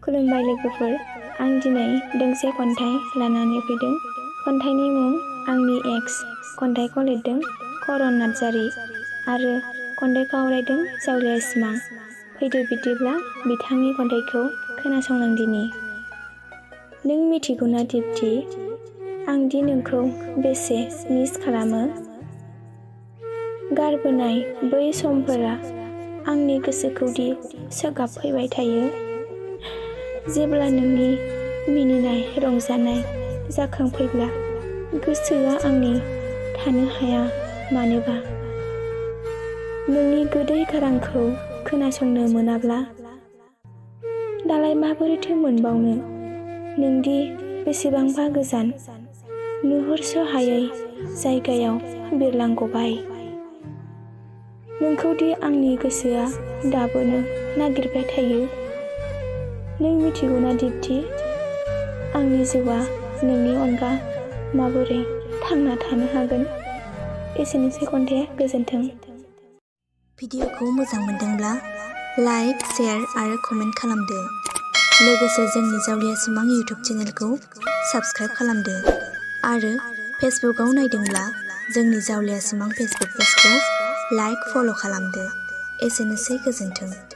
खुलुमबाय लोगोफोर, आं दिनै दोंसे खन्थाइ लानानै फैदों। खन्थाइनि मुं आंनि एक्स। खन्थाइखौ लिरदों करन नार्जारि आरो खन्थाइखौ आवरायदों जावलिया सिमां। फैदो बिदिब्ला बिथांनि खन्थाइखौ खोनासंलांदिनि। नों मिथिगौना दिप्ति, आं दि नोंखौ बेसे मिस खालामो। गारबोनाय बै समफोरा आंनि गोसोखौ दि सोगाबफैबाय थायो। जेब्ला नोंनि मिनिनाय रंजानाय जाखांफैब्ला गोसोआ आंनि थानो हाया मानोबा। नोंनि गोदै गारांखौ खोनासंनो मोनाब्ला दालाय माबोरैथो मोनबावनो। नोंदि बेसेबांबा गोजान नुहुरस हायै जायगायाव बिरलांगबाय। नोंखौदि आंनि गोसोआ दाबोनो नागिरबाय थायो। नों मिथिगौना दिप्ति, आंनि जिउआ नोंनि अनगा माबोरै थांना थानो हागोन। एसेनोसै खन्थाइया, गोजोन्थों। भिडिअखौ मोजां मोनदोंब्ला लाइक, शेयार आरो कमेन्ट खालामदो। लोगोसे जोंनि जावलिया सिमां इउटिउब चेनेलखौ साबस्क्राइब खालामदो आरो फेसबुकआव नायदोंब्ला जोंनि जावलिया सिमां फेसबुक पेजखौ लाइक, फल' खालामदो। एसेनोसै, गोजोन्थों।